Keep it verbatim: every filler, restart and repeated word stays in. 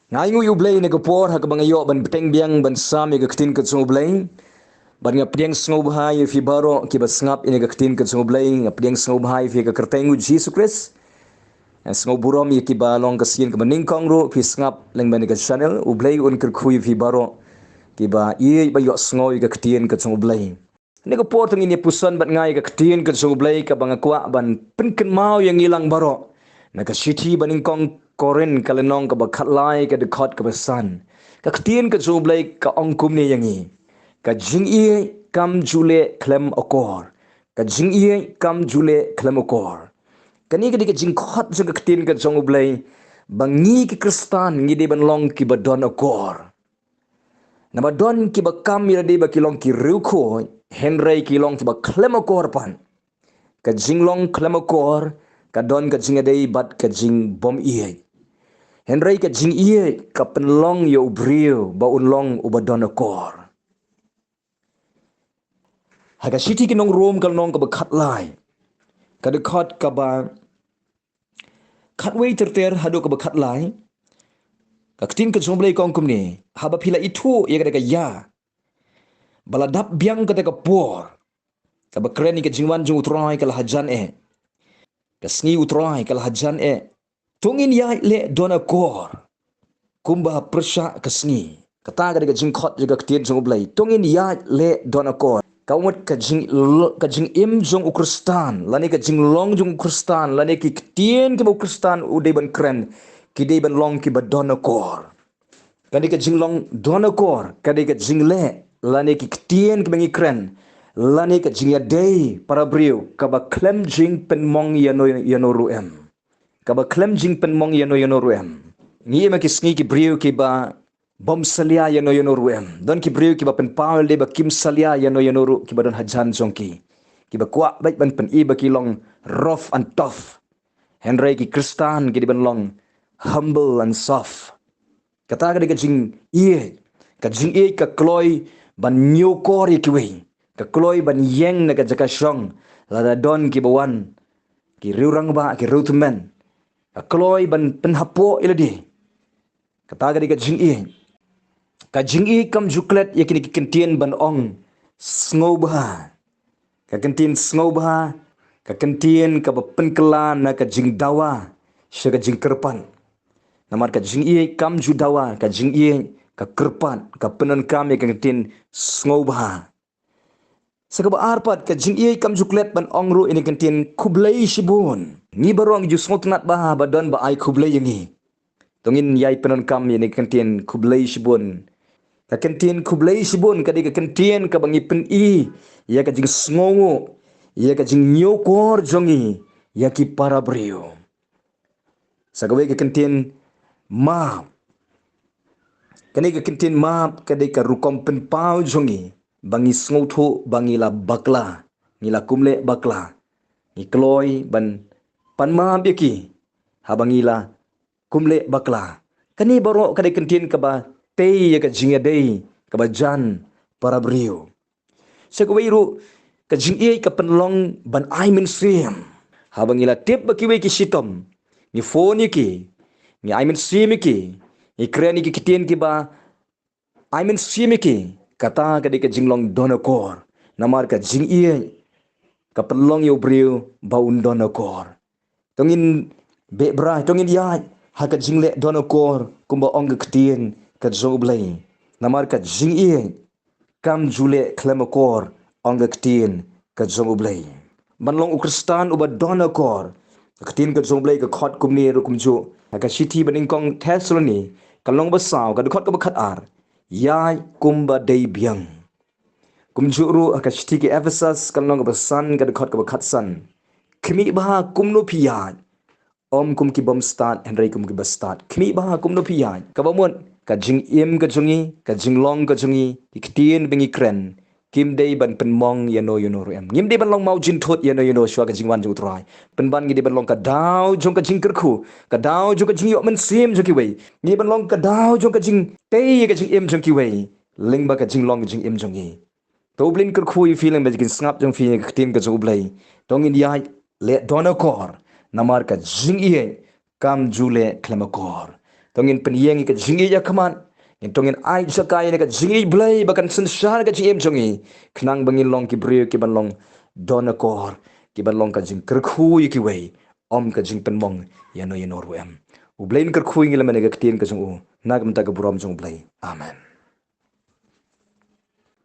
Nga ainguh ïa U Blei na ka por ha kaba nga ïoh ban bteng biang ban sam ïa ka ktien ka jong U Blei. Bad nga pdiang sngewbha ïa phi baroh kiba sngap ïa ka ktien ka jong U Blei, nga pdiang sngewbha ïa phi ha ka kyrteng U Jisu Khrist. Nga sngewburom ïa kiba long ka sien kaba nyngkong ruh phi sngap lyngba ïa ka channel. U Blei un kyrkhu ïa phi baroh kiba ïeit ba ïohsngew ïa ka ktien ka jong U Blei. Kane ka por to ngin ïa puson bad nga ïa ka ktien ka jong U Blei kaba nga kwah ban pynkynmaw ïa ngi lang baroh na ka shithi ba nyngkong Korinth ka lynnong kaba khatlai ka dkhot kaba san. Ka ktien ka jong U Blei ka ong kumne ïa ngi: Ka jingïeit kam ju leh khlem akor. Ka jingïeit kam ju leh khlem akor. Kane ka dei ka jingkhot jong ka ktien ka jong U Blei ba ngi ki Khristan ngi dei ban long kiba don akor. Naba don kiba kam ïa lade ba ki long ki riewkhuid, hynrei ki long kiba khlem akor pat. Ka jinglong khlem akor ka don ka jingïadei bad ka jingbym ïeit. Hynrei ka jingïeit ka pynlong ïa u briew ba un long uba don akor. Ha ka shithi ki nong Rom ka lynnong kaba khatlai, ka dkhot kaba khatwei ter ter haduh kaba khatlai, ka ktien ka jong U Blei ka ong kumne: Haba phi la ithuh ïa kata ka ïa ba la dap biang kata ka por kaba kren ïa ka jingwan jong U Trai ka la hajan eh, ka sngi U Trai ka la hajan eh, to ngin ïaid leh don akor kumba pyrshah ka sngi. Kata ka dei ka jingkhot jong ka ktien jong U Blei, to ngin ïaid leh don akor. Ka mut ka jing, ka jingim jong u Khristan lane ka jinglong jong u Khristan lane ki ktien kiba u Khristan u dei ban kren ki dei ban long kiba don akor. Ka dei ka jinglong don akor ka dei ka jingleh lane ki ktien kiba ngi kren lane ka jingïadei para briew kaba khlem jingpynmong ïano ïano ruh em. Kaba khlem jingpynmong ïano ïano ruh em. Ngi im ha ki sngi ki briew kiba bym salia ïano ïano ruh em. Don ki briew kiba pynpaw ïa lade ba kim salia ïano ïano ruh kiba don hajan jong ki, kiba kwah beit ban pyni ba ki long rough and tough. Hynrei ki Khristan ki dei ban long humble and soft. Kata ka dei ka jingïeit. Ka jingïeit ka kloi ban ñiewkor ïa kiwei, ka kloi ban ïeng na ka jaka shong lada don kiba wan, ki riew rangbah, ki riew tymmen. Ka kloi ban pynhapoh ïa lade. Kata ka dei ka jingïeit. Ka jingïeit kam ju klet ïa kine ki kyntien ban ong sngewbha. Ka kyntien sngewbha ka kyntien kaba pynkylla na ka jingdawa sha ka jingkyrpad. Namar ka jingïeit kam ju dawa, ka jingïeit ka kyrpad, ka pyndonkam ïa ka kyntien sngewbha. Sa kaba ar pat, ka jingïeit kam ju klet ban ong ruh ïa kane ka kyntien khublei shibun. Ngi baroh ngi ju sngewtynnad bha ba don ba ai khublei ïa ngi. To ngin ïai pyndonkam ïa kane ka kyntien khublei shibun. Ka kyntien khublei shibun ka dei ka kyntien kaba ngi pyni ïa ka jingsngewnguh, ïa ka jingñiewkor jong ngi ïa ki para briew. Sa kawei ka kyntien map. Kane ka kyntien map ka dei ka rukom pynpaw jong ngi ba ngi sngewthuh ba ngi la bakla, ngi la kum leh bakla. Ngi kloi ban pan map ïa ki haba ngi la kum leh bakla. Kane baroh ka dei ka kyntien kaba tei ïa ka jingïadei kaba jan para briew. Sa kawei ruh, ka jingïeit ka pynlong ban ai mynsiem. Haba ngi la tip ba kiwei ki shitom, ngi phone ïa ki, ngi ai mynsiem ïa ki, ngi kren ïa ki ktien kiba ai mynsiem ïa ki. Kata ka dei ka jinglong don akor. Namar ka jingïeit ka pynlong ïa u briew ba un don akor. To ngin beh brai, to ngin ïaid ha ka jingleh don akor kumba ong ka ktien ka jong U Blei. Namar ka jingïeit kam ju leh khlem akor, ong ka ktien ka jong U Blei. Ban long u Khristan uba don akor, ka ktien ka jong U Blei ka khot kumne ruh kumjuh ha ka shithi ba nyngkong Thessaloni ka lynnong ba saw ka dkhot kaba khatar: Ïaid kumba dei biang. Kumjuh ruh ha ka shithi ki Ephesus ka lynnong kaba san ka dkhot kaba khatsan: Khmih bha kumno phi ïaid, ym kum ki bym stad hynrei kum kiba stad. Khmih bha kumno phi ïaid. Kaba mut ka jingim ka jong ngi, ka jinglong ka jong ngi, ki ktien ba ngi kren, kim dei ban pynmong ïano ïano ruh em. Ngim dei ban long mawjinthut ïano ïano shuwa ka jingwan jong U Trai. Pynban ngi dei ban long ka daw jong ka jingkyrkhu, ka daw jong ka jingïoh mynsiem jong kiwei. Ngi dei ban long ka daw jong ka jingtei ïa ka jingim jong kiwei lyngba ka jinglong ka jingim jong ngi. To U Blei un kyrkhu ïa phi lyngba ka jingsngap jong phi ïa ka ktien ka jong U Blei. To ngin ïaid leh don akor, namar ka jingïeit kam ju leh khlem akor. To ngin pynïeng ïa ka jingïeit ha khmat. Ngin to ngin ai jaka ïa ka jingïeit Blei ba kan synshar ka jingim jong ngi, khnang ba ngin long ki briew ki ban long don akor, ki ban long ka jingkyrkhu ïa kiwei, ym ka jingpynmong ïano ïano ruh em. U Blei un kyrkhu ïa ngi lem ha ka ktien ka jong u, na ka bynta ka burom jong u Blei. Amen.